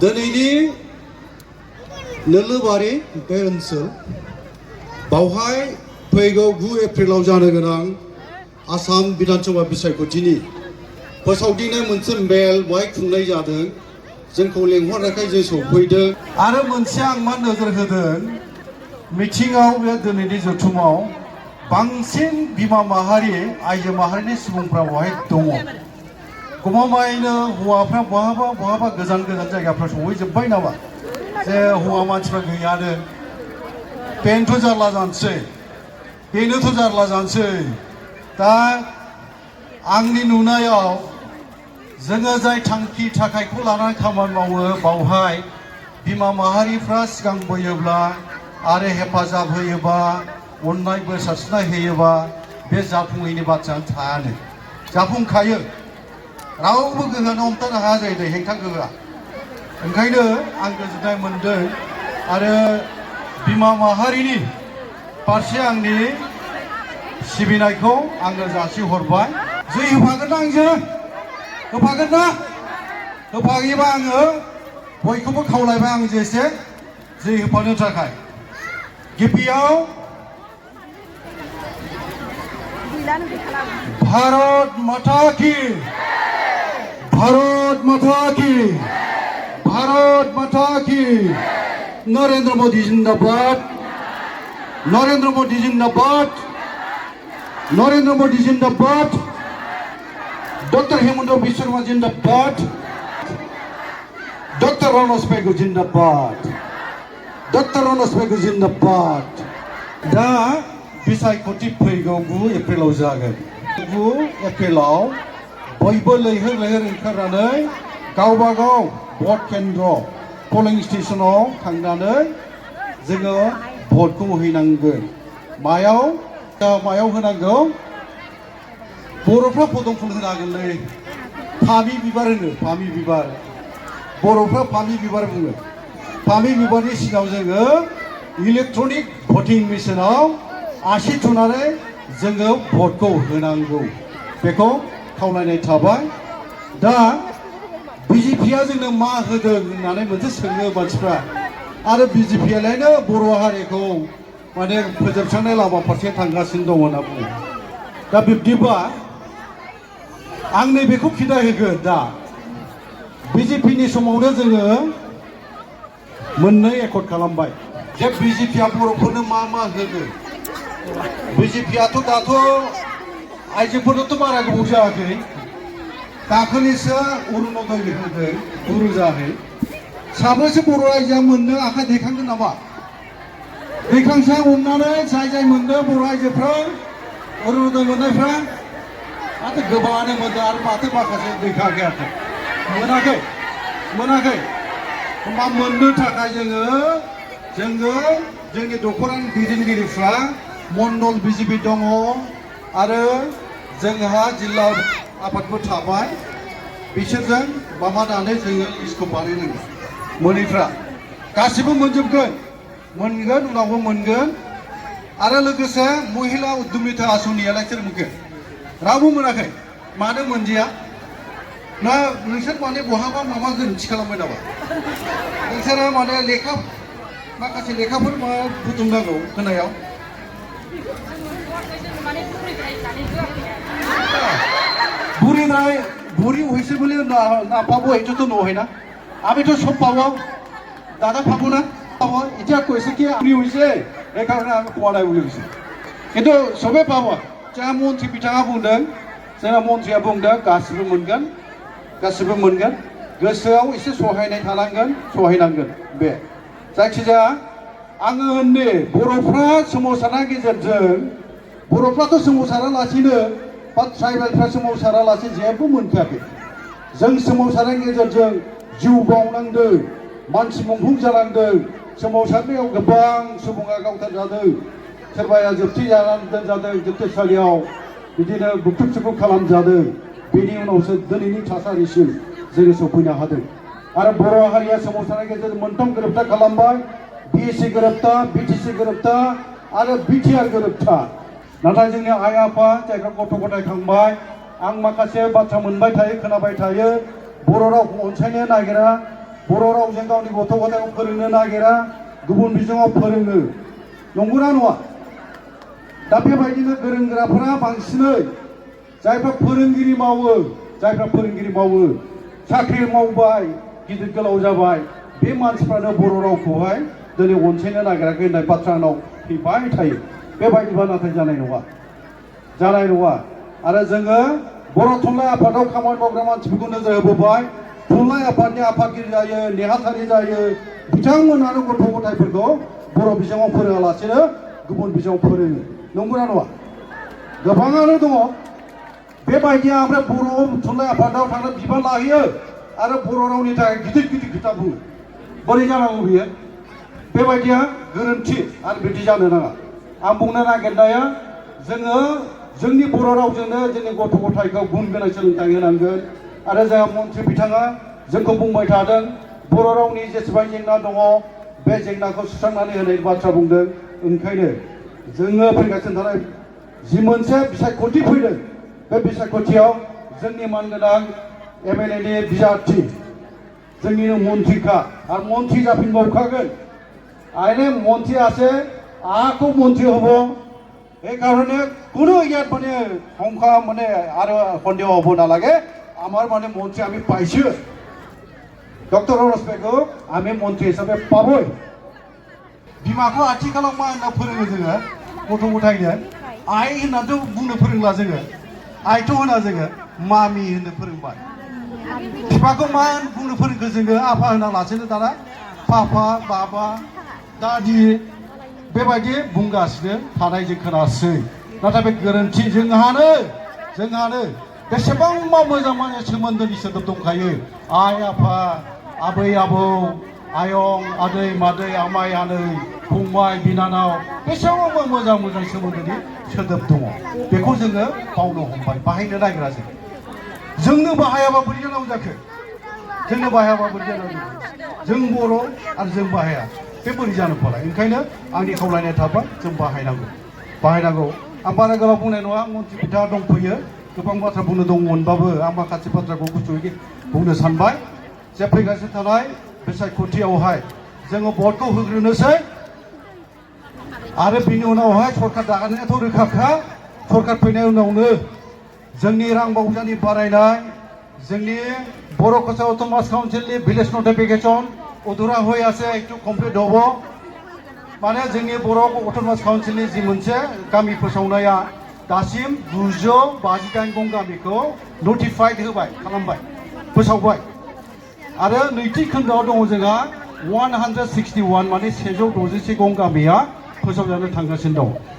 दिनैनि नोलोबारि बे ओनसोल बावहाय फैगौ 9 एप्रिलाव जानो गोनां आसाम विधानसभा बिसायख'थिनि फोसावदिंनाय मोनसे मेल बेवहाय खुंनाय जादों। जोंखौ लेंहरनायखाय जों सफैदों आरो मोनसे आं मा नोजोर होदों मिथिङाव बे दिनैनि जथुमाव बांसिन बिमा माहारि आइजो माहारिनि सुबुंफ्रा बेवहाय दङ। गमामायैनो हौवाफ्रा बहाबा गोजान जायगाफ्राव सहैजोब्बाय नामा जे हौवा मानसिफ्रा गैयानो बेनोथ' जारला जानोसै दा आंनि नुनायाव जोङो जाय थांखि थाखायखौ लानानै खामानि मावो बावहाय बिमा माहारिफ्रा सिगां बोयोब्ला आरो हेफाजाब होयोबा अननाय बोर सारस्रिनाय होयोबा बे जाफुङैनि बाथ्रायानो थायानो जाफुंखायो। रावबो गोहोआनो हमथानो हाया जाहैदों हेंथा गोहोआ। ओंखायनो आं गोजोननाय मोनदों आरो बिमा माहारिनि फारसे आंनि सिबिनायखौ आङो जासिहरबाय। जै होफागोन ना आंजों होफागोन ना होफायोबा आङो बयखौबो खावलायबाय आं जेसे जै होफानो थाखाय। गिबियाव भारत माता की भारत माता की नरेंद्र मोदी जिंदाबाद नरेंद्र मोदी जिंदाबाद डॉक्टर हेमंत बिश्व शर्मा जिंदाबाद डॉक्टर रनस पेगु जिंदाबाद दा बिसायख'थि फैगौ 9 एप्रिलाव जागोन। 9 एप्रिलाव बयबो लैहोर ओंखारनानै गावबागाव भट केन्द्र पलिं स्टेशनाव थांनानै जोङो भटखौ हैनांगोन। मायाव होनांगौ बर'फ्रा पदमफुल होनांगोनलै फामि बिबार होनो फामि बिबार बर'फ्रा फामि बिबार बुङो। फामि बिबारनि सिगाङाव जोङो इलेक्ट्रनिक भटिं मेसिनाव आसि थुनानै जोङो भटखौ होनांगौ बेखौ खावलायनाय थाबाय। दा बिजेपिया जोंनो मा होदों होननानै मोनसे सोङो मानसिफ्रा आरो बिजेपियालायनो बर' हारिखौ माने फोजोबस्रांनाय लामा फारसे थांगासिनो दं होनना बुङो। दा बिब्दिबा आं नैबेखौ खिन्था होगोन दा बिजेपिनि समावनो जोङो मोननै एकर्ड खालामबाय जे बिजेपिया बर'फोरनो मा होगोन। बिजेपियाथ' दाथ' आइजोफोरनोथ' बारा गोबाव जायाखै दाखालिसो अरुण'दय होदों 9,000 साबैसे बर' आइजोआ मोननो आखाइ दैखांगोन नामा? दैखांसां हमनानै जाय मोनदों बर' आइजोफ्रा अरुण'दय मोननायफ्रा माथो गोबाङानो मोनदों आरो माथो माखासे दैखाङाखै मोनाखै होमबा मोननो थाखाय जोङो जोंनि दख'रानि दैदेनगिरिफ्रा मण्डल बिजेपि दङ आरो जोंहा जिल्ला आफादबो थाबाय बिसोरजों माबानानै जोङो लिस्टखौ बानायनांगोन। मोनैफ्रा गासिबो मोनजोबगोन उनावबो मोनगोन आरो लोगोसे महिला उद्यमिता आसनियालाय सोर मोनगोन? रावबो मोनाखै। मानो मोनदिया ना नोंसोर माने बहाबा माबा गोरोन्थि खालामबाय नामा? नोंसोरो माने माखासे लेखाफोर बुथुमनांगौ होनायाव बुरी হয়েছে বলে না পাবো এটা তো নয় না আমি তো সব পাবো দাদা পাবো না পাবো এটা কইছে কি বুড়ি হয়েছে এই কারণে আমি পড়াই বলে গেছি কিন্তু সবে পাবো যা মন্ত্রী बिथाङा बुंदों जोंना मन्थ्रिया बुंदों गासिबो मोनगोन गोसोआव एसे सहायनांगोन बे जायखिजाया आङो होनदे बर'फ्रा सोमावसारनायनि गेजेरजों बर'फ्राथ' सोमावसारालासिनो बा ट्राइबेलफ्रा सोमावसारालासे जेबो मोनखायाखै। जों सोमावसारनायनि गेजेरजों जिउ बावनांदों मानसि मुंख्लं जानांदों सोमावसारनायाव गोबां सुबुङा गावथारजादों सोरबाया जोबथेजानानै दोनजादों जोबथेसालियाव बिदिनो बुख्रुब सुख्रुब खालामजादों। बेनि उनावसो दिनैनि थासारिसिम जोङो सफैनो हादों आरो बर' हारिया सोमावसारनायनि गेजेरजों मोनथाम गोरोबथा खालामबाय बिएससि गोरोबथा बिटिसि गोरोबथा आरो बिटिआर गोरोबथा। नाथाय जोंनि आइ आफा जायफ्रा गथ' गथाय खांबाय आं माखासे बाथ्रा मोनबाय थायो खोनाबाय थायो बर' रावखौ अनसायनो नागिरा बर' रावजों गावनि गथ' गथायखौ फोरोंनो नागिरा गुबुन बिजोङाव फोरोङो नंगौना नङा दा बेबायदिनो गोरों गोराफोरा बांसिनै जायफ्रा फोरोंगिरि मावो साख्रि मावबाय गिदिर गोलाव जाबाय बे मानसिफ्रानो बर' रावखौहाय दिनै अनसायनो नागिराखै होननाय बाथ्रा आंनाव फैबाय थायो बेबायदिबा नाथाय जानाय नङा आरो जोङो बर' थुनलाइ आफादाव खामानि मावग्रा मानसिफोरखौ नोजोर होबोबाय थुनलाइ आफादनि आफादगिरि जायो नेहाथारि जायो बिथांमोनानो गथ' गथायफोरखौ बर' बिजोङाव फोरोङालासेनो गुबुन बिजोङाव फोरोङो नंगौना नङा गोबाङानो दङ बेबायदिया ओमफ्राय बर' थुनलाइ आफादाव थांनो बिबान लाहैयो आरो बर' रावनि थाखाय गिदिर गिदिर खोथा बुङो बोरै जानांगौ बियो बेबायदिया गोरोन्थि आरो बिदि जानो नाङा आं बुंनो नागिरनाया जोङो जोंनि बर' रावजोंनो जोंनि गथ' गथायखौ गुन गोनां सोलोंथाइ होनांगोन आरो जोंहा मन्थ्रि बिथाङा जोंखौ बुंबाय थादों बर' रावनि जेसेबां जेंना दङ बे जेंनाखौ सुस्रांनानै होनायनि बाथ्रा बुंदों ओंखायनो जोङो फैगासिनो थानाय जि मोनसे बिसायख'थि फैदों बे बिसायख'थियाव जोंनि मानगोनां MLA नि बिजाथि जोंनिनो मन्थ्रिखा आरो मन्थ्रि जाफिनबावखागोन आइने मन्थ्रि আছে आखौ मन्थ्रि হব এই কারণে কোনো ইয়াত মানে সংখ্যা মানে আর সন্দেহ হব নালাগে আমার মানে মন্ত্রী আমি পাইছো ডক্টর রনস পেগু আমি মন্ত্রী হিসাবে পাবই বিমাखौ आथिखालाव मा होनना फोरोङो जोङो गथ' गथायनो आइ होननाथ' बुंनो फोरोंला जोङो आइथ' होना जोङो मामि होननो फोरोंबाय बिफाखौ मा बुंनो फोरोंखो जोङो आफा होना लासेनो दाना पापा बाबा दादि बेबायदि बुंगासिनो थानाय जों खोनासै नाथाय बे गोरोन्थि जोंहानो बेसेबांबा मोजां माने सोमोन्दोनि सोदोब दंखायो आइ आफा आबै आबौ आयं आदै मादै आमाय आनै फंबाय बिनानाव बेसेबांबा मोजां सोमोन्दोनि सोदोब दङ बेखौ जोङो बावनो हमबाय बाहायनो नागिरा जोंनो बाहायाबा बोरै जानांगौ जाखो जोंनो बाहायाबा बोरै जानांगौ जों बर' आरो जों बाहाया बे बोरै जानो फालाय ओंखायनो आंनि खावलायनाय थाबाय जों बाहायनांगौ आं बारा गोलाव बुंनाय नङा मन्थ्रि बिथाङा दंफैयो गोबां बाथ्रा बुंनो दंमोनबाबो आं माखासे बाथ्राखौ गुसुङै बुंनो सानबाय जे फैगासिनो थानाय बिसायख'थियावहाय जोङो भटखौ होग्रोनोसै आरो बिनि उनावहाय सरकार दानायाथ' रोखाखा सरकार फैनाय उनावनो जोंनि रां बावजानि बारायनाय जोंनि बर' कसा अट'नमास काउन्सिलनि भिलेज नटिफिकेशन अधुरा হয়ে আছে একটু কমপ্লিট হব माने जोंनि बर' अट'नमास काउन्सिलनि जि मोनसे गामि फोसावनाया दासिम 958 गं गामिखौ नटिफाइड खालामबाय फोसावबाय आरो नैथि खोन्दोआव दङ जोंहा 161 माने 161 गं गामिया फोसावजानो थांगासिनो दं